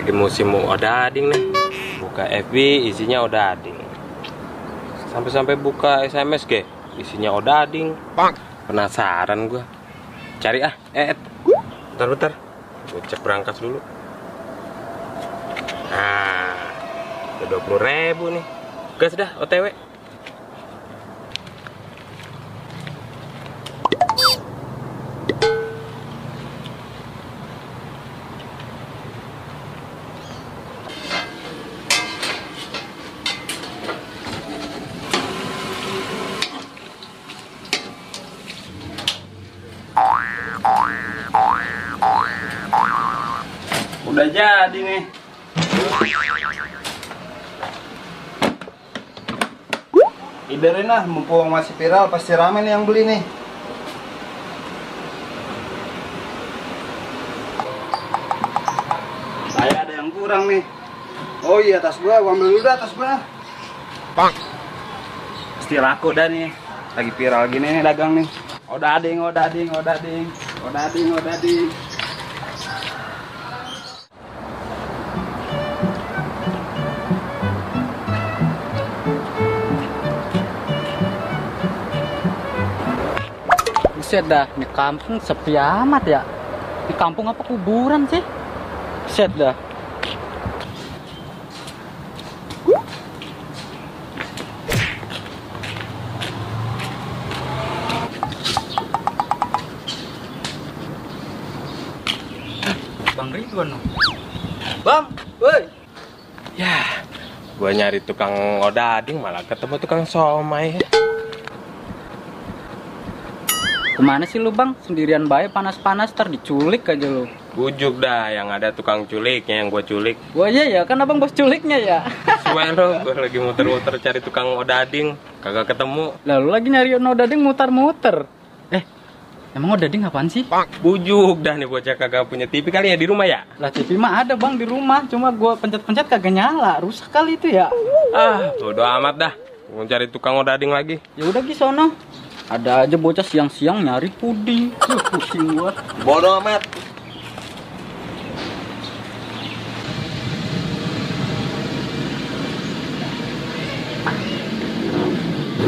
Lagi musim odading nih. Buka FB isinya odading. Sampai-sampai buka SMS ke isinya odading. Penasaran gua. Cari bentar. Gua cek berangkas dulu. Nah, udah 20.000 nih. Gas dah OTW. Udah jadi nih. Iberin lah, mumpung masih viral, pasti rame nih yang beli nih. Saya ada yang kurang nih. Oh iya, tas gua ambil dulu dah, tas gua. Pasti laku dah nih. Lagi viral gini nih dagang nih. Odading. Buset dah, ini kampung sepi amat ya. Di kampung apa kuburan sih? Buset dah. Bang Ridwan. Bang, woi. Ya, gua nyari tukang odading malah ketemu tukang somai. Kemana sih lu bang? Sendirian baik panas-panas ntar diculik aja lu. Bujuk dah yang ada tukang culiknya yang gua culik. Wah iya ya, kan abang bos culiknya ya. Suwe lo, gua lagi muter-muter cari tukang odading, kagak ketemu. Lalu lagi nyari odading muter-muter. Emang odading apaan sih? Bujuk dah nih bocah kagak punya TV kali ya di rumah ya? Lah TV mah ada bang di rumah, cuma gua pencet-pencet kagak nyala, rusak kali itu ya. Bodo amat dah, mau cari tukang odading lagi. Ya udah Ki sono. Ada aja bocah siang-siang nyari puding. Pusing gua. Bodo amat.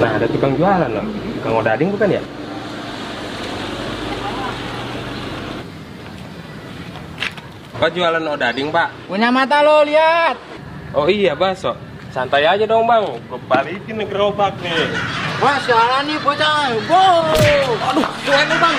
Nah, ada tukang jualan loh. Tukang odading bukan ya? Pak jualan odading, Pak? Punya mata lo lihat. Oh iya, bakso. Santai aja dong, Bang. Gue balikin nih gerobak nih. Wah, sialan nih bocah. Wow. Aduh, keren nih, Bang.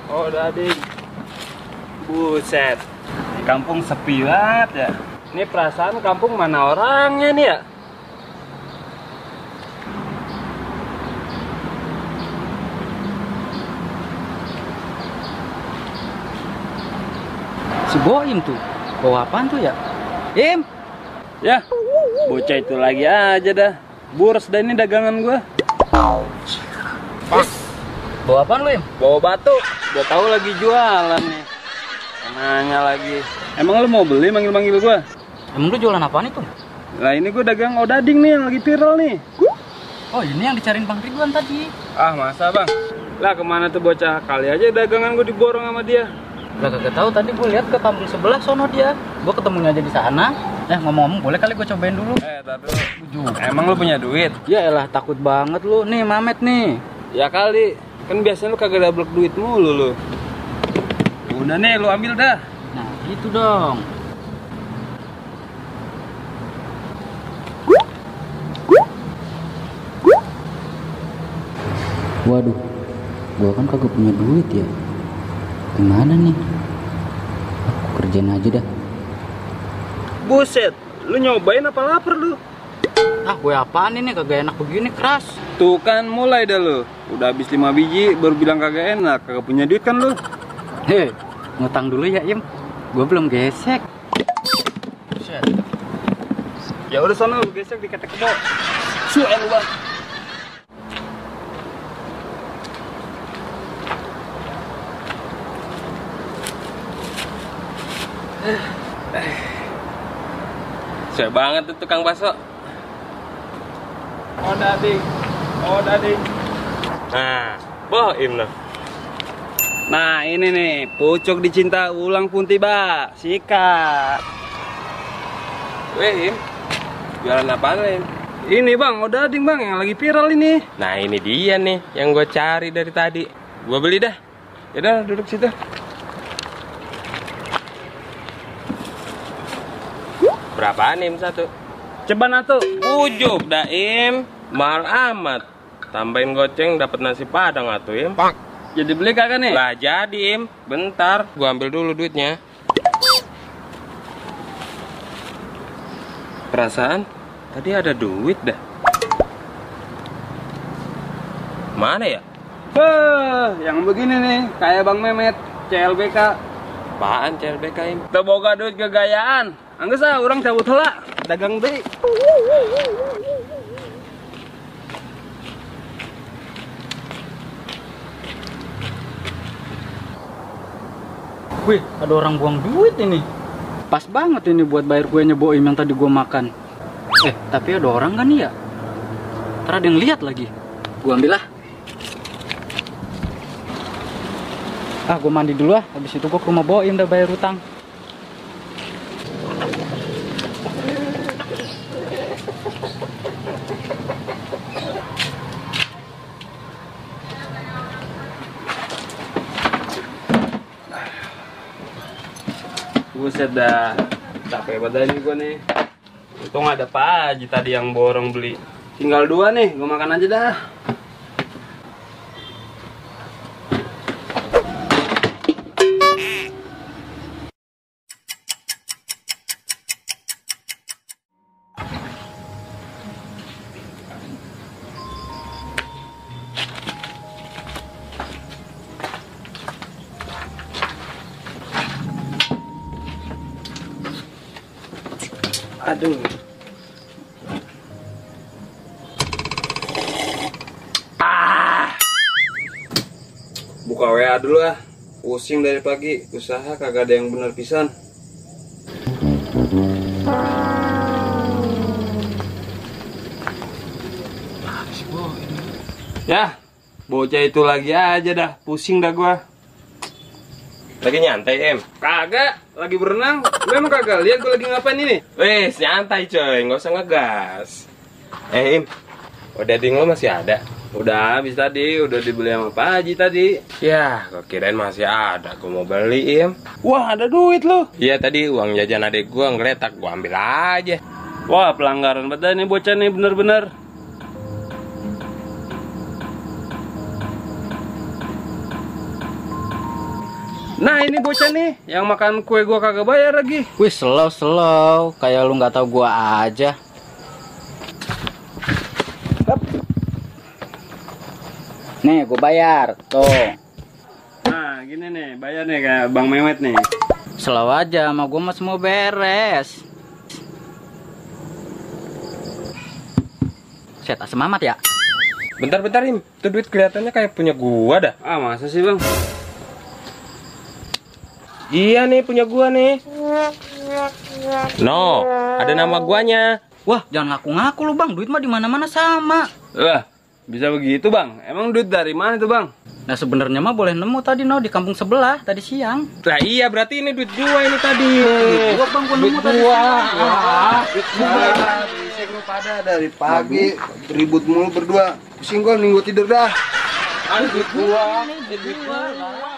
Odading. Buset, di kampung sepi banget ya. Ini perasaan kampung mana orangnya nih ya? Si Boim tuh. Bawa apaan tuh ya? Im. Ya, bocah itu lagi aja dah. Boros dah ini dagangan gua. Bawa apaan lu, Im? Bawa batu. Gua tahu lagi jualan nih. Nanya lagi. Emang lu mau beli manggil-manggil gua? Emang lu jualan apaan itu? Lah ini gua dagang odading nih yang lagi viral nih. Oh ini yang dicariin Bang Ridwan tadi. Ah masa bang? Lah kemana tuh bocah? Kali aja dagangan gua diborong sama dia. Lah kagak tahu, tadi gue lihat ke kampung sebelah sono dia. Gue ketemunya aja di sana. Ngomong-ngomong boleh kali gue cobain dulu. Tadi emang lu punya duit? Ya elah takut banget lu. Nih Mamet nih. Ya kali. Kan biasanya lu kagak double duit mulu lu. Udah nih lu ambil dah. Nah gitu dong. Waduh, gua kan kagak punya duit ya. Gimana nih? Aku kerjain aja dah. Buset, lu nyobain apa lapar lu? Gue apaan ini kagak enak begini, keras. Tuh kan mulai dah lu. Udah habis 5 biji baru bilang kagak enak. Kagak punya duit kan lu? Hei, ngutang dulu ya Im. Gue belum gesek. Ya udah sana lu gesek di ketek kebo. Suel lu bang. Saya banget tuh tukang bakso. Oh dading. Oh dading. Nah, Boim noh. Nah ini nih, pucuk dicinta ulang pun tiba. Sikat. Weh, Im. Jualan apaan, Im? Ini bang, oh dading bang, yang lagi viral ini. Nah, ini dia nih yang gue cari dari tadi. Gue beli dah. Yaudah, duduk situ. Berapaan, Im, satu? Ceban atuh. Ujuk dah, Im. Mahal amat. Tambahin goceng dapat nasi padang atuh, Im. Jadi beli kagak nih? Lah jadi, Im. Bentar, gua ambil dulu duitnya. Perasaan tadi ada duit dah. Mana ya? Yang begini nih, kayak Bang Mehmet, CLBK. Apaan CLBK, Im? Teboga duit kegayaan. Anggus ah, orang cabut heula, dagang deui. Wih, ada orang buang duit ini. Pas banget ini buat bayar kuenya Boim yang tadi gua makan. Tapi ada orang kan nih ya? Ntar ada yang lihat lagi. Gua ambil lah. Gua mandi dulu ah. Habis itu gua ke rumah Boim udah bayar utang. Buset dah, capek badan nih gue nih. Untung ada Pak Haji tadi yang borong beli. Tinggal 2 nih, gue makan aja dah. Aduh. Buka WA dulu ah. Pusing dari pagi, usaha kagak ada yang bener pisan. Ya, bocah itu lagi aja dah, pusing dah gua. Lagi nyantai, Em? Kagak, lagi berenang. Lu emang kagak lihat gua lagi ngapain ini? Wes, nyantai coy, nggak usah ngegas. Im, odading lo masih ada? Udah habis tadi, udah dibeli sama Pak Haji tadi. Ya, kok kirain masih ada. Gue mau beli, Im. Wah, ada duit lo. Iya, tadi uang jajan adek gue ngeletak, gue ambil aja. Wah, pelanggaran betul nih bocah nih, bener-bener. Nah, ini bocah nih, yang makan kue gua kagak bayar lagi. Wih, slow, kayak lu nggak tahu gua aja. Nih, gua bayar, tuh. Nah, gini nih, bayar nih kayak Bang Mehmet nih. Slow aja, sama gua mah semua beres. Set asem amat ya? Bentar-bentar, Im. Itu duit kelihatannya kayak punya gua dah. Ah, masa sih, Bang? Iya nih, punya gua nih. No, ada nama guanya. Wah, jangan ngaku-ngaku lu, Bang. Duit mah di mana-mana sama. Wah, bisa begitu, Bang? Emang duit dari mana tuh, Bang? Nah, sebenarnya mah boleh nemu tadi di kampung sebelah tadi siang. Lah iya, berarti ini duit gua ini tadi. Gua Bang, gua nemu tadi siang. Duit gua. Berisik lu pada dari pagi ribut mulu berdua. Pusing gua, nih gua tidur dah. Duit gua. Duit gua.